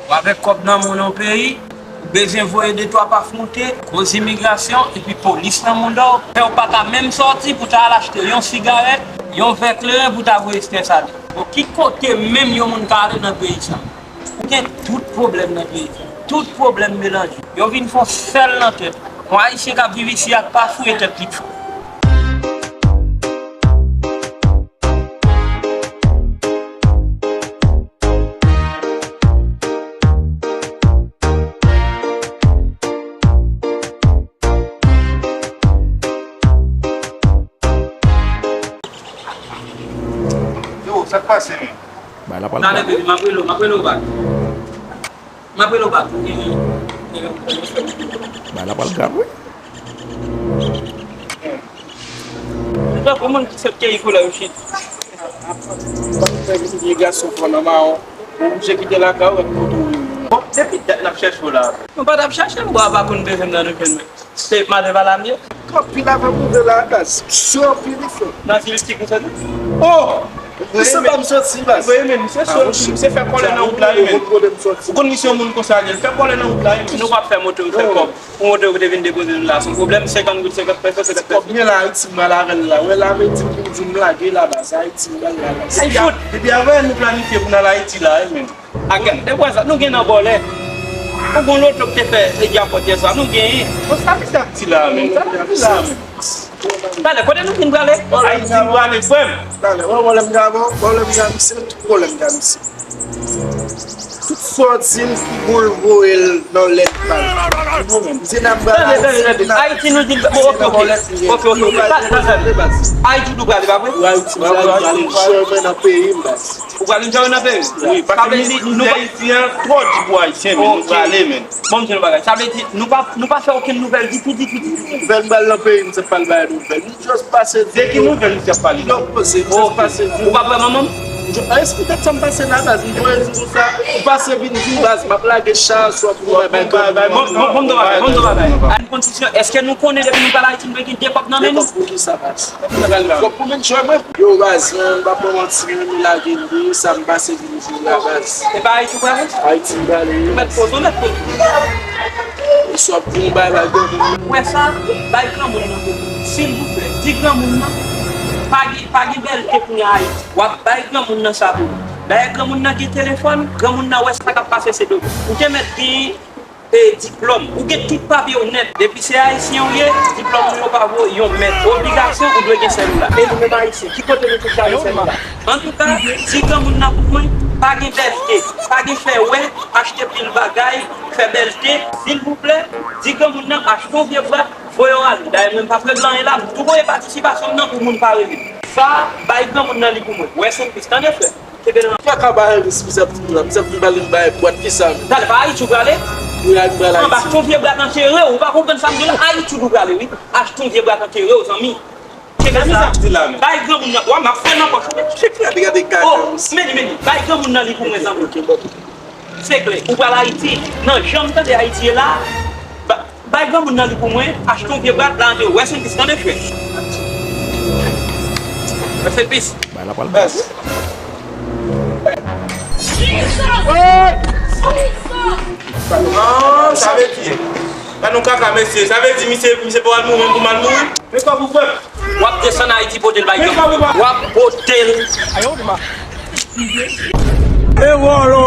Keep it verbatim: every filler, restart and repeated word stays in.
Ou avèk kòb nan men w nan yon peyi, ou bezwen voye de twa paf moute, koz imigrasyon, epi polis nan mouda w, fè w pa ka menm sòti pou ta al achte yon sigarèt, yon vè kleren pou ta voye strès ale. Bon, ki kote menm yon moun ka ale nan peyi sa? Ou gen tout pwoblèm nan peyi sa. Tout pwoblèm melanje. Yo vin fè yon sèl nan tèt. Yon Ayisyen k ap viv isi a k pa fouye tèt li fò. Yo, sa k pase menm? Bay la pral Talè, bebe, m ap rele w, m ap rele w bak. M ap rele w bak. Bay la pral grav, wi. Ou tankou moun ki sot keyi koulè yo, shit. Ban m fè vye gason pran nan mawon. Ou oblije kite lakay ou, wè kote ou ye. Bon, depi dat n ap chèche w la. Nou pa t ap chèche m, bwa pa konn bezwen m nan nou jwenn mwen. Se maten pa la m ye. Anpil avè m rive la, baz. Sou anpil efò. Nan vil ti konsa tou. Oh! Misye pa m soti, baz. Wi, men misye sou anpil, misye fè kòlè nan wout la, wi, men. Ou konn misye yon moun konsa, li fè kòlè nan wout la, wi, men. Nou p ap fè moto, fè kòb. Pou moto yo te vin depoze nou la, se yon pwoblèm, senkant goud, senkant pèso, senkant pèso. Kòb mwen la, Ayiti, m pral avè l la. Wè, la, men di m, di m lage la, baz. Ayiti, m pral la, baz. Ay, fout! Depi avè nou planifye pou n al Ayiti la, wi, men. Ak, de pwen sa, nou gen nan bòlè. Ou gon loto ki te fè, e, dyapòt yè swa, nou genyen. Bon, sa misye ap di la, men. Sa misye ap di la, men. Talè, kote nou fin prale? Ayiti, nou prale, frè m. Talè, wè, pwoblèm gen avè w, pwoblèm gen misye, tout pwoblèm gen misye. Tout sa w di m ki pou l voye l nan lèt pa l. M di n ap pral Ayiti, Ayiti, nou di l, bon, ok, ok, ok, ok. Talè, talè, talè. Ayiti, nou prale, pa vre? Wi, Ayiti, m prale, m prale, m prale nan peyi m, baz. Ou pral enjoy nan peyi? Wi, paske mizik Ayisyen an twò di pou Ayisyen, men nou prale, men. Bon, m di nou bagay. Sa vle di, nou pa, nou pa fè okenn nouvèl ditou, ditou, ditou. Nouvèl, m pral nan peyi m, se pa l bay nouvèl. M just pase di yo. De ki nouvèl misye ap pale la? Yo poze, m just pase di yo. Ou pa wè manman m? Èske poutèt sa m pase la, baz? M voye di konsa, ou pase vin di, baz, m ap lage cha sou ap bay, bay, bay, bon, bon, bon, bon, bagay, bon, bon, bagay. An kondisyon, èske nou konnen depi nou pral Ayiti, nou gen de kòb nan men nou? De kòb pou ki sa, baz? Fòk pou menn chwa mwen. Yo, baz, mwen, m p ap ba w manti, mwen, m lage l wi, sa m pase vin di w la, baz. E pa Ayiti w prale? Ayiti m prale wi. Ou mèt poze w, mèt poze w. Ou sòt pou yon bay bay granmoun. Ou wè sa? Bay granmoun nan pou mwen. Silvouplè, di granmoun nan, pa gen, pa gen bèlte kounye a Ayiti. W ap bay granmoun nan sa pou mwen. Dayè granmoun nan gen telefòn, granmoun nan wè sa k ap pase se do. Ou te mèt gen e, diplòm. Ou gen tout papye w nèt. Depi se Ayisyen ou ye, diplòm ou yo pa vo yon mèt. Obligasyon, ou dwe gen sèl ou la. E nou menm Ayisyen, ki kote nou tout kale sèl nou la? Antouka, di granmoun nan pou mwen, pa gen bèlte, pa gen fè wè, achte pil bagay, fè bèlte. Silvouplè, di granmoun nan, achte yon vye bwat, voye w ale. Dayè, mwen, m p ap regle anyen la, m tou voye patisipasyon m nan pou moun pa rele m. Sa, bay granmoun nan li pou mwen. Rest in peace, tande, frè. Kenbe la. Kaka ba Elvis, misye ap di m la, misye ap vin pale m bay bwat kisa menm? Talè, pa Ayiti ou prale? Wi, Ayiti m prale. Anba, achte yon vye bwat antere w, ou pa konprann sa m di w la? Ayiti ou prale, wi. Achte yon vye bwat antere w, zanmi. Kenbe sa. Bay granmoun nan, w a m ap fè nan pòch ou. Chèf la, gade kaka misye. Oh, men li, men li. Bay granmoun nan li pou mwen, zanmi. Ok, bon. Se klè, ou pral Ayiti. Nan jan m tande Ayiti ye la, ba, bay granmoun nan li pou mwen, achte yon vye bwat la antre, rest in peace, tande frè. Rest in peace. Bay la pral bas. Ah, sa vle di, pa nou kaka, mesye. Sa vle di, misye, misye pa pral mouri, pou mal mouri. Men pa pou pèp. W ap desann Ayiti pote l bay granmoun. W ap pote l. E vòlò.